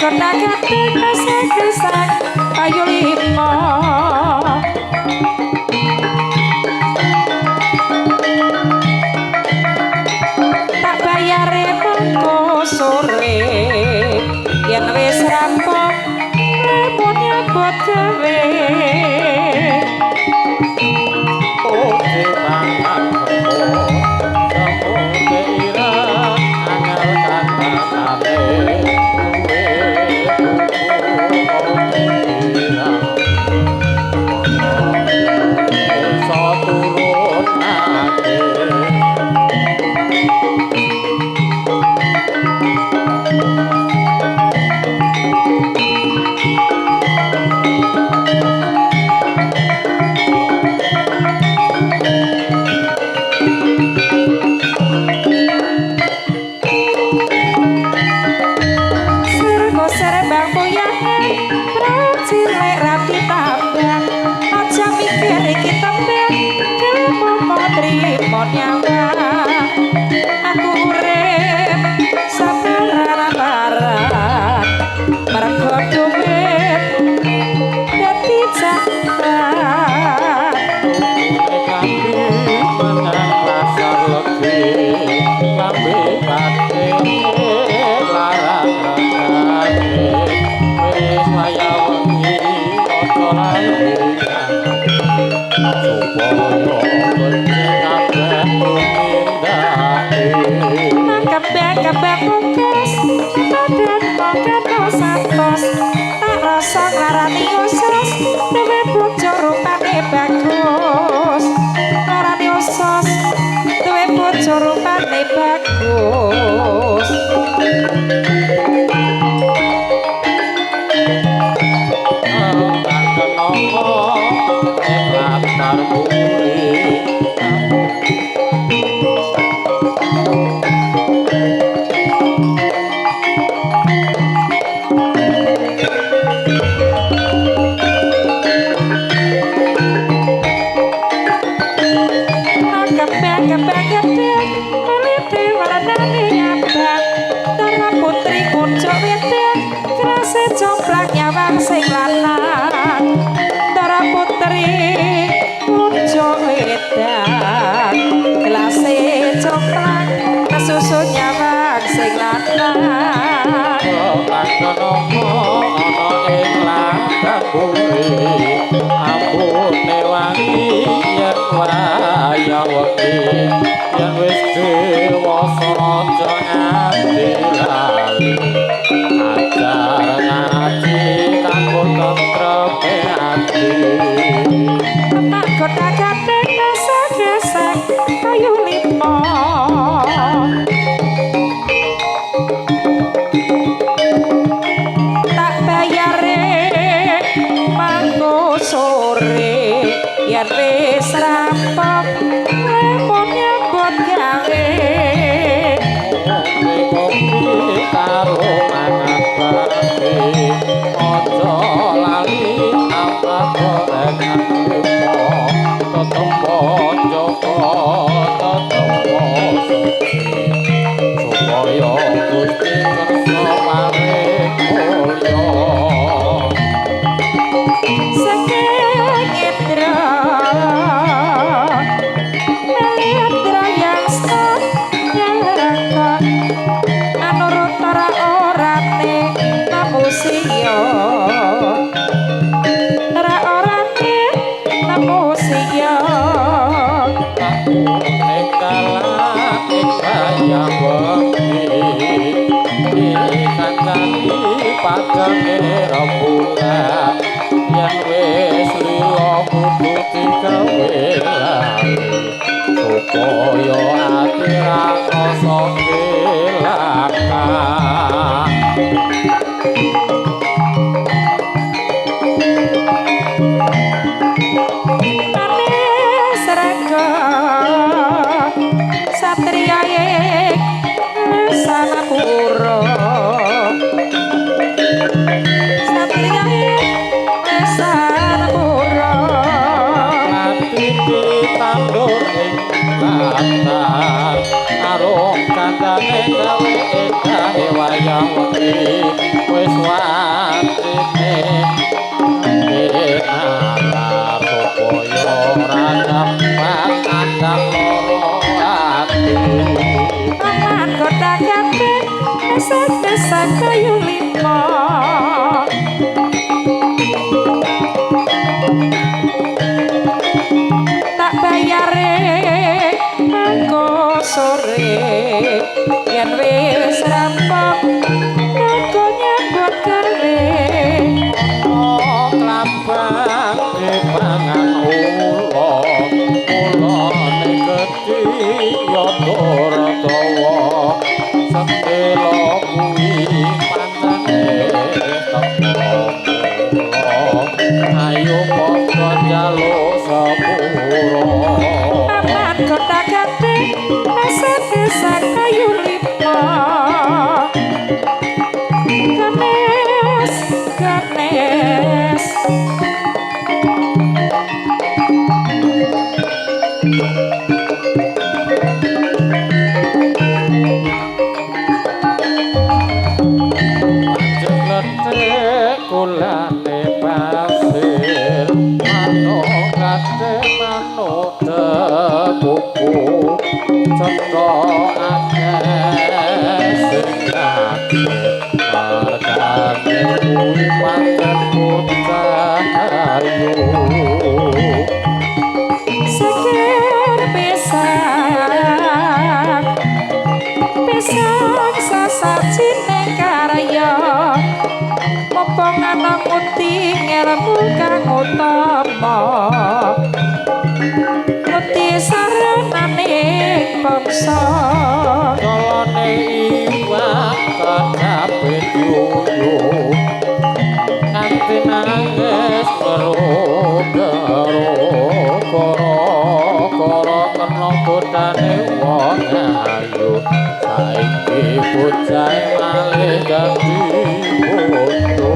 Kotak-katik gesek-gesek kayu limo. Tak bayare mengko sore yen wis rampung repot nyambut gawe. Oke mangan semute ireng angel kandhane duwe buku ireng iso turunake. Sergo serbang boyange cilik rati tambang aja mikir iki tembang kelemo trimo nyawang. Aku urip sabaran-baran mergo duit dadi jatah. Tukune klambi menyang pasar Legi, klambi batik larang regane wis wayah wengi aja lali supaya becik kabeh tumindake. Kembang-kembang mungkes badan mongko santos tak rasa nglarani usus duwe bojo rupane bagus. Nglarani usus duwe bojo rupane bagus. Kembang kenanga ing latar buri. Kembang-kembang gedhe kulite warnane abang dara putri kunjuk wedang kerase congklak nyawang sing lanang. Dara putri kunjuk wedang kelase congklak kesusu nyawang sing lanang. Kembang kenanga ana ing latar buri ambune wangi yen wayah wengi yen wis dewasa aja nganti lali ajar ngaji kanggo tentreme ati. Tak kotak-katik gesek-gesek kayu limo. Tak bayare mangko sore yen wis rampung repot nyambut gawe. Ngombe kopi karo mangan bakmi aja lali tambah gorengan limo tetep njaga tetep suci supaya Gusti kersa paring mulya. Saking Indra Melindra yang sayangka anurut ora orane manusia ora orane manusia. Aku ning dalan ing wayah wengi dikancani padhange rembulan yen wis lila kudu digawe lali supaya ati ra krasa kelangan. Manis rega satriya ing Sanapura satriya ing Sanapura. Ati ditandur ing latar arung kandhane gawe endahe wayah wengi wis. kayu lima. Tak bayare mangko sore yen wis rampung aku nyambut gawe. Ana klabang dipangan ula, ulane gedhi ya tur dawa. Sedhela kuwi pancene teka mula, ayo padha njaluk sepura. Paman kotak-katik asate sak kayu lima. Ganes, ganes. Jlethik kulane pasir, manuk kathik manuk tekuku, cetha akeh sing kaget mergane kuwi pancen bocah ayu. Seger pisang, pisang sasajine karya, mumpung ana nguti ngelmu kang utama, nguti sarananing bangsa. Calane iwak kecape diuyu nganti nangis ngeru-ngeru, koro-koro kena godane wong ayu, saiki bocah malih dadi bojo.